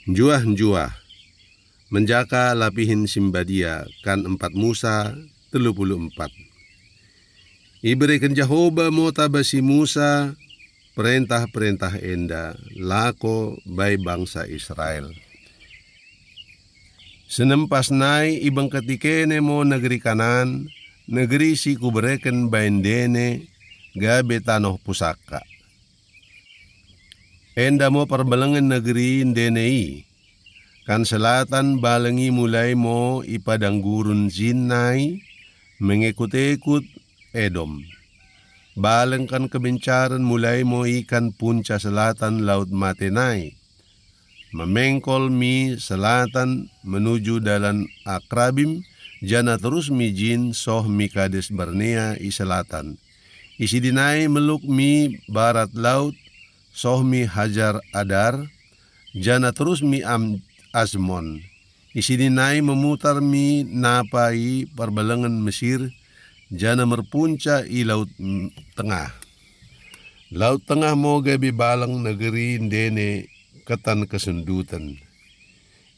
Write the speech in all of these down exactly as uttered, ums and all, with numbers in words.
Njuah-njuah. Menjaka lapihen simbadia, kan empat Musa tellu puluh empat. Ibereken Jahoba mo taba si Musa perentah-perentah enda lako bai bangsa Israel. Senempas nai ibengket ikene mo negeri Kanaan, negeri si kubereken bai ndene gabe tanoh pusaka. Enda mo perbelengen negeri ndene i. Kan selatan baleng i mulai mo i padang gurun Zin nai, mengekut-ekut Edom. Baleng kan kebencaren mulai mo i kan punca selatan Laut Mate nai. Memengkol mi selatan menuju dalan Akrabim, janah terus mi Zin soh mi Kades Barnea i selatan. Isidi nai melluk mi barat laut, soh mi Hajar Adar, janah terus mi Am-, Azmon. Isidi nai memutar mi napa i perbelengen Mesir, janah merpunca i Laut, mm, Tengah. Laut Tengah mo gabe baleng negeri ndene ketan kesunduten.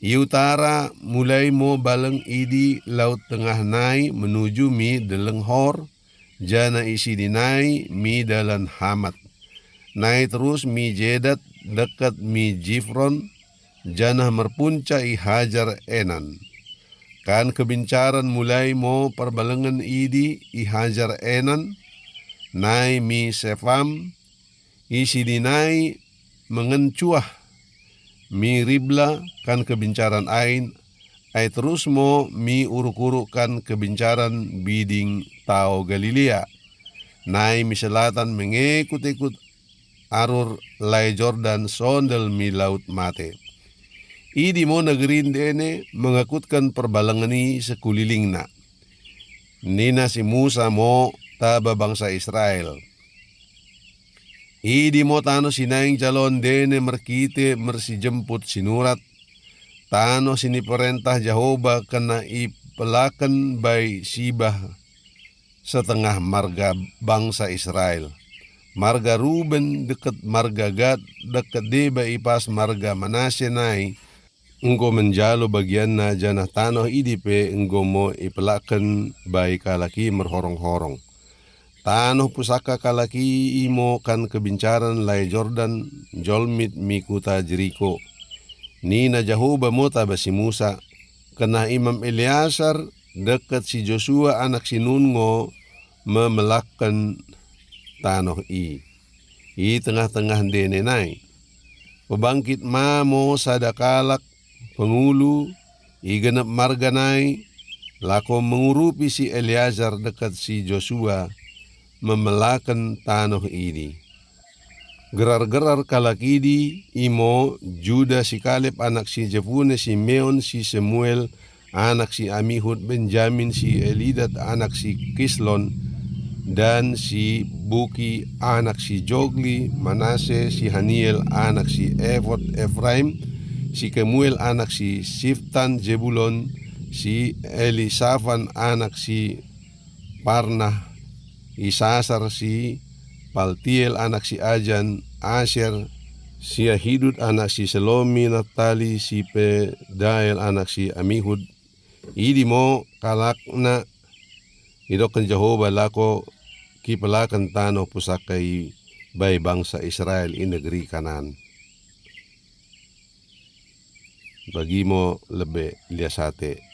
I utara mulai mo baleng idi Laut Tengah nai menuju mi delleng Hor, janah isidi nai mi dalan Hamat. Nai terus mi Zedad dekket mi Zifron, janah merpunca i Hajar Enan. Kan kebencaren mulai mo perbelengen idi i Hajar Enan, nai mi Sefam, isidi nai mengencuah mi Ribla kan kebencaren Ain, ai terus mo mi uruk-uruk kan kebencaren biding tao Galilea. Nai mi selatan mengekut-ekut arur lae Jordan sondel mi Laut Mate. Idi mo negeri ndene mengekutken perbelengen i sekulilingna. Nina si Musa mo taba bangsa Israel. Idi mo tanoh si naing jalo ndene merkite mersijemput sinurat, tanoh siniperentah Jahoba kena ipelaken bai sibah setengah marga bangsa Israel. Marga Ruben dekket marga Gad dekket deba ipas marga Manase nai enggo menjalo bagianna, janah tanoh idi pe enggo mo ipelaken bai kalak i merhorong-horong. Tanoh pusaka kalak i imo kan kebincaren lae Jordan, njolmit mi kuta Jeriko. Nina Jahoba mo taba si Musa, kennah Imam Eleasar dekket si Josua anak si Nun ngo memelaken tanoh i, i tengah-tengah ndene nai. Pebangkit ma mo sada kalak pengulu i genep marga nai, lako mengurupi si Eleasar dekket si Josua memelaken tanoh idi. Gerar-gerar kalak idi imo: Juda si Kaleb anak si Jepune, Simeon si Semuel anak si Amihud, Benjamin si Elidad anak si Kislon, Dan si Buki anak si Jogli, Manase si Haniel anak si Efod, Efraim si Kemuel anak si Siftan, Jebulon si Elisafan anak si Parnah, Isasar si Paltiel anak si Ajan, Aser si Ahidud anak si Selomi, Naftali si Pedael anak si Amihud. Idi mo kalakna idokken Jahoba lako kipelaken tanoh pusaka i bai bangsa Israel i negeri Kanaan. Bagi mo lebbe lias ate.